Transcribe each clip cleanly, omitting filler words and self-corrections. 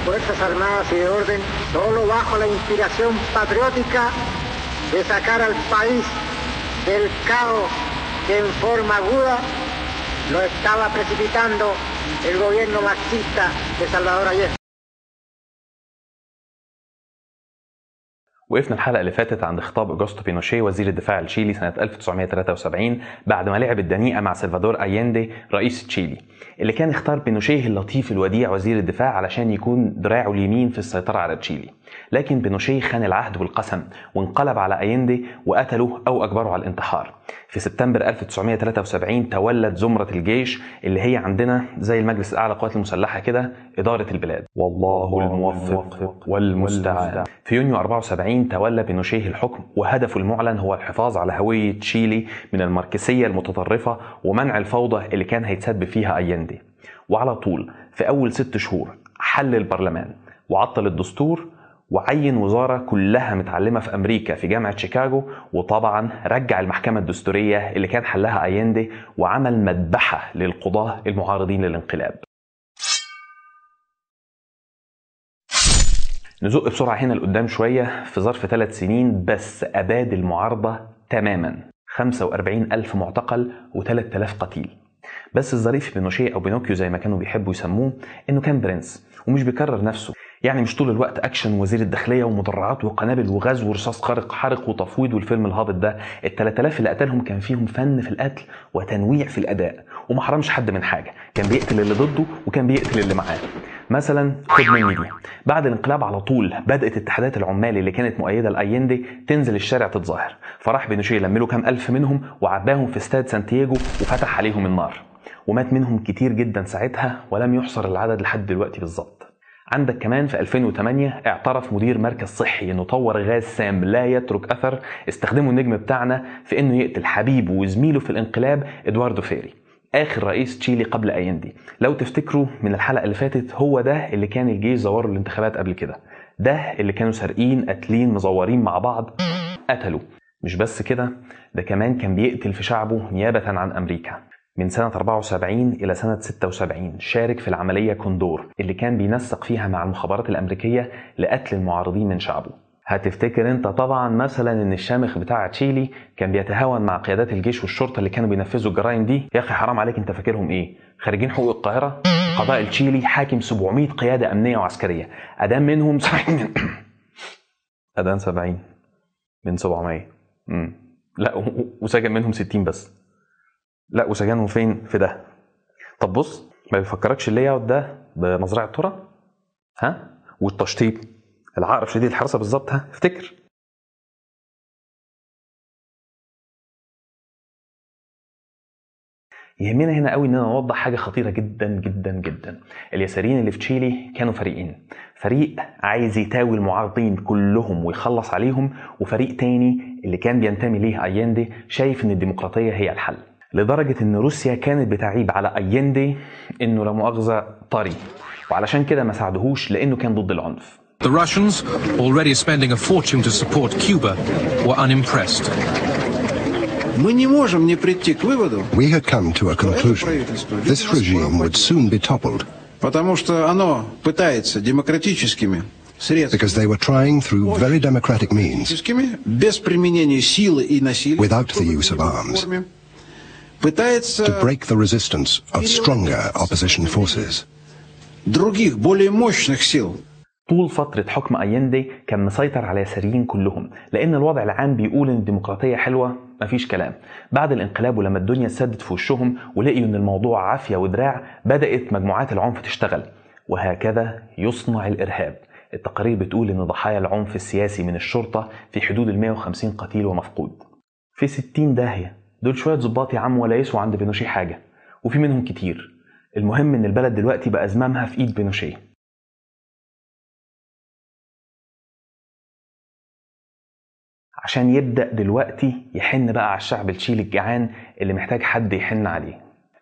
Fuerzas Armadas y de Orden, solo bajo la inspiración patriótica de sacar al país del caos que en forma aguda lo estaba precipitando el gobierno marxista de Salvador Allende. وقفنا الحلقة اللي فاتت عند خطاب أوغوستو بينوشيه وزير الدفاع التشيلي سنة 1973 بعد ما لعب الدنيئة مع سلفادور أيندي رئيس تشيلي، اللي كان اختار بينوشيه اللطيف الوديع وزير الدفاع علشان يكون دراعه اليمين في السيطرة على تشيلي. لكن بينوشيه خان العهد والقسم وانقلب على أيندي وقتله أو أجبره على الانتحار. في سبتمبر 1973 تولت زمرة الجيش اللي هي عندنا زي المجلس الأعلى للقوات المسلحة كده إدارة البلاد، والله الموفق والمستعان. في يونيو 74 تولى بينوشيه الحكم، وهدفه المعلن هو الحفاظ على هوية تشيلي من الماركسية المتطرفة ومنع الفوضى اللي كان هيتسبب فيها أيندي. وعلى طول في أول 6 شهور حل البرلمان وعطل الدستور وعين وزارة كلها متعلمة في أمريكا في جامعة شيكاغو، وطبعا رجع المحكمة الدستورية اللي كان حلها أيندي وعمل مذبحة للقضاة المعارضين للانقلاب. نزق بسرعة هنا لقدام شوية، في ظرف 3 سنين بس أباد المعارضة تماما، 45 ألف معتقل و3000 قتيل. بس الظريف بينوشيه أو بينوكيو زي ما كانوا بيحبوا يسموه إنه كان برنس ومش بيكرر نفسه، يعني مش طول الوقت أكشن وزير الداخلية ومدرعات وقنابل وغاز ورصاص خارق حرق وتفويض والفيلم الهابط ده. ال3000 اللي قتلهم كان فيهم فن في القتل وتنويع في الأداء، وما حرمش حد من حاجة، كان بيقتل اللي ضده وكان بيقتل اللي معاه. مثلا خد مني دي، بعد الانقلاب على طول بدأت اتحادات العمال اللي كانت مؤيدة لأيندي تنزل الشارع تتظاهر، فراح بينوشيه لم له كام ألف منهم وعباهم في استاد سانتياغو وفتح عليهم النار، ومات منهم كتير جدا ساعتها ولم يحصر العدد لحد دلوقتي بالظبط. عندك كمان في 2008 اعترف مدير مركز صحي انه طور غاز سام لا يترك اثر استخدمه النجم بتاعنا في انه يقتل حبيبه وزميله في الانقلاب ادواردو فيري، اخر رئيس تشيلي قبل ايندي. لو تفتكروا من الحلقة اللي فاتت هو ده اللي كان الجيش زوروا الانتخابات قبل كده، ده اللي كانوا سارقين قاتلين مزورين مع بعض قتلوا. مش بس كده، ده كمان كان بيقتل في شعبه نيابة عن امريكا. من سنة 74 إلى سنة 76 شارك في العملية كوندور اللي كان بينسق فيها مع المخابرات الأمريكية لقتل المعارضين من شعبه. هتفتكر انت طبعا مثلا ان الشامخ بتاع تشيلي كان بيتهاون مع قيادات الجيش والشرطة اللي كانوا بينفذوا الجرائم دي. يا أخي حرام عليك، انت فاكرهم ايه؟ خارجين حقوق القاهرة؟ قضاء التشيلي حاكم 700 قيادة أمنية وعسكرية، أدان منهم 70 أدان 70 من 700، لا وسجن منهم 60 بس، لا وسجنهم فين؟ في ده. طب بص، ما بيفكركش اللي يقعد ده بمزرعه ترى؟ ها؟ والتشطيب العقرب شديد الحراسة بالظبط، ها افتكر. يهمنا هنا قوي اننا نوضح حاجة خطيرة جدا جدا جدا. اليساريين اللي في تشيلي كانوا فريقين، فريق عايز يتاوي المعارضين كلهم ويخلص عليهم، وفريق تاني اللي كان بينتمي ليه أيندي شايف ان الديمقراطية هي الحل. لدرجة ان روسيا كانت بتعيب على أيندي انه لا مؤاخذة طري، وعلشان كده ما ساعدهوش لانه كان ضد العنف. The Russians, already spending a fortune to support Cuba, were unimpressed. We had come to a conclusion. This regime would soon be toppled. Because they were trying through very democratic means, without the use of arms, to break the resistance of stronger opposition forces. طول فترة حكم أيندي كان مسيطر على اليساريين كلهم، لأن الوضع العام بيقول إن الديمقراطية حلوة مفيش كلام. بعد الانقلاب ولما الدنيا سدت في وشهم ولقيوا إن الموضوع عافية ودراع، بدأت مجموعات العنف تشتغل، وهكذا يصنع الإرهاب. التقارير بتقول إن ضحايا العنف السياسي من الشرطة في حدود 150 قتيل ومفقود. في 60 داهية، دول شوية ضباط يا عم ولا يسوى عند بينوشيه حاجة، وفي منهم كتير. المهم إن البلد دلوقتي بقى زمامها في إيد بينوشيه. عشان يبدأ دلوقتي يحن بقى على الشعب التشيلي الجعان اللي محتاج حد يحن عليه.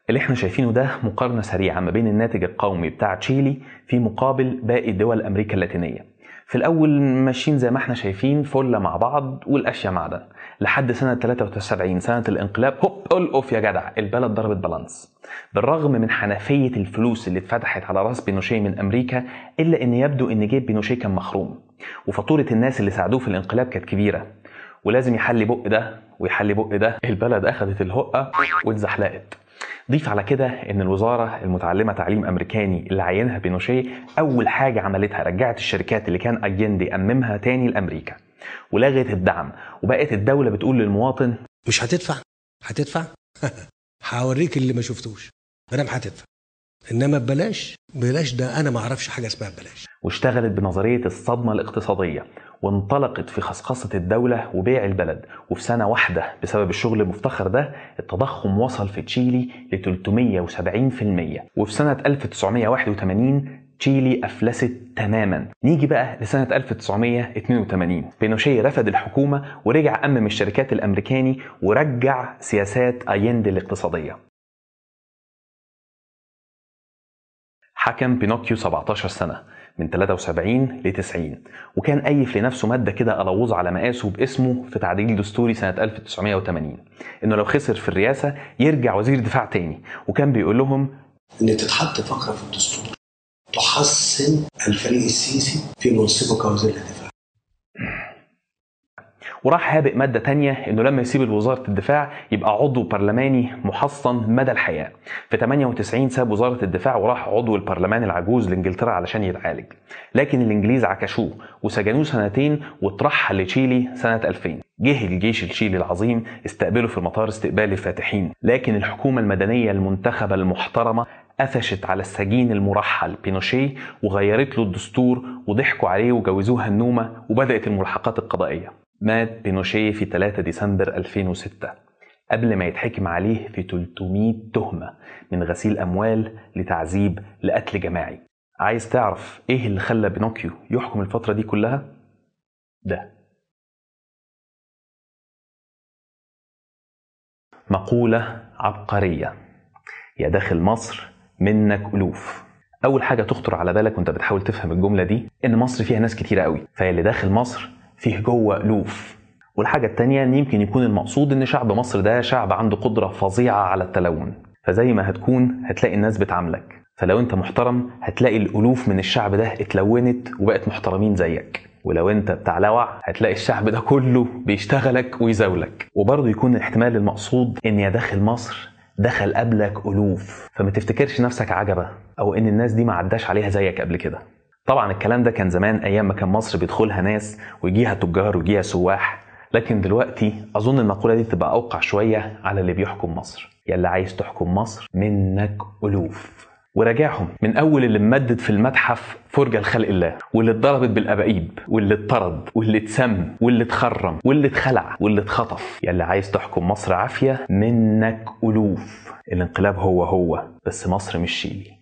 اللي احنا شايفينه ده مقارنة سريعة ما بين الناتج القومي بتاع تشيلي في مقابل باقي دول أمريكا اللاتينية. في الأول ماشيين زي ما احنا شايفين فلة مع بعض والأشياء معدن، لحد سنة 73 سنة الانقلاب، هوب قول اوف يا جدع، البلد ضربت balance. بالرغم من حنفية الفلوس اللي اتفتحت على راس بينوشيه من امريكا، الا ان يبدو ان جيب بينوشيه كان مخروم، وفاتوره الناس اللي ساعدوه في الانقلاب كانت كبيرة، ولازم يحلي بق ده ويحلي بق ده. البلد اخذت الهقه واتزحلقت. ضيف على كده ان الوزارة المتعلمه تعليم امريكاني اللي عينها بينوشيه اول حاجة عملتها رجعت الشركات اللي كان اجندي اممها تاني لامريكا، ولغت الدعم، وبقت الدولة بتقول للمواطن مش هتدفع، هتدفع هوريك اللي ما شفتوش، مادام هتدفع، انما ببلاش بلاش، ده انا ما اعرفش حاجة اسمها ببلاش. واشتغلت بنظرية الصدمة الاقتصادية، وانطلقت في خصخصه الدولة وبيع البلد. وفي سنة واحدة بسبب الشغل المفتخر ده التضخم وصل في تشيلي ل 370%، وفي سنة 1981 تشيلي افلست تماما. نيجي بقى لسنه 1982، بينوشيه رفض الحكومة ورجع امم الشركات الامريكاني ورجع سياسات ايندي الاقتصادية. حكم بينوكيو 17 سنة من 73 ل 90، وكان أيف لنفسه مادة كده ألوظ على مقاسه باسمه في تعديل دستوري سنة 1980 إنه لو خسر في الرئاسة يرجع وزير دفاع تاني، وكان بيقول لهم إن تتحط فقرة في الدستور تحصن الفريق السيسي في منصبه كوزير الدفاع. وراح هابق مادة تانية إنه لما يسيب وزارة الدفاع يبقى عضو برلماني محصن مدى الحياة. في 98 ساب وزارة الدفاع وراح عضو البرلمان العجوز لإنجلترا علشان يتعالج، لكن الإنجليز عكشوه وسجنوه سنتين واترحل لتشيلي سنة 2000. جه الجيش التشيلي العظيم استقبله في المطار استقبال الفاتحين، لكن الحكومة المدنية المنتخبة المحترمة قفشت على السجين المرحل بينوشيه وغيرت له الدستور وضحكوا عليه وجوزوه النومة، وبدأت الملاحقات القضائية. مات بينوشيه في 3 ديسمبر 2006 قبل ما يتحكم عليه في 300 تهمة، من غسيل أموال لتعذيب لقتل جماعي. عايز تعرف إيه اللي خلى بينوكيو يحكم الفترة دي كلها؟ ده مقولة عبقرية: يا داخل مصر منك ألوف. أول حاجة تخطر على بالك وانت بتحاول تفهم الجملة دي إن مصر فيها ناس كتيرة قوي، فاللي داخل مصر فيه جوه ألوف. والحاجة التانية إن يمكن يكون المقصود إن شعب مصر ده شعب عنده قدرة فظيعة على التلون، فزي ما هتكون هتلاقي الناس بتعاملك، فلو أنت محترم هتلاقي الألوف من الشعب ده اتلونت وبقت محترمين زيك، ولو أنت بتاع لوع هتلاقي الشعب ده كله بيشتغلك ويزاولك. وبرضه يكون الاحتمال المقصود إن يا داخل مصر دخل قبلك ألوف، فما تفتكرش نفسك عجبة أو إن الناس دي ما عداش عليها زيك قبل كده. طبعا الكلام ده كان زمان ايام ما كان مصر بيدخلها ناس ويجيها تجار ويجيها سواح، لكن دلوقتي اظن المقولة دي تبقى اوقع شوية على اللي بيحكم مصر. يا اللي عايز تحكم مصر منك الوف. وراجعهم من اول اللي ممدد في المتحف فرجه لخلق الله، واللي اتضربت بالابائيب، واللي اتطرد، واللي اتسم، واللي اتخرم، واللي اتخلع، واللي اتخطف. يا اللي عايز تحكم مصر عافية منك الوف. الانقلاب هو هو، بس مصر مش شيلي.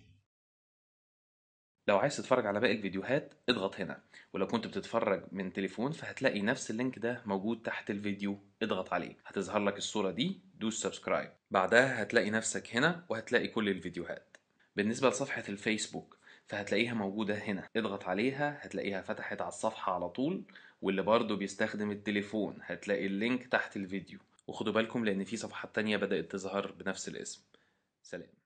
لو عايز تتفرج على باقي الفيديوهات اضغط هنا، ولو كنت بتتفرج من تليفون فهتلاقي نفس ال link ده موجود تحت الفيديو، اضغط عليه هتظهر لك الصورة دي، دوس subscribe، بعدها هتلاقي نفسك هنا وهتلاقي كل الفيديوهات. بالنسبة لصفحة الفيسبوك فهتلاقيها موجودة هنا، اضغط عليها هتلاقيها فتحت على الصفحة على طول، واللي برضو بيستخدم التليفون هتلاقي ال link تحت الفيديو. وخدوا بالكم لأن في صفحات تانية بدأت تظهر بنفس الاسم. سلام.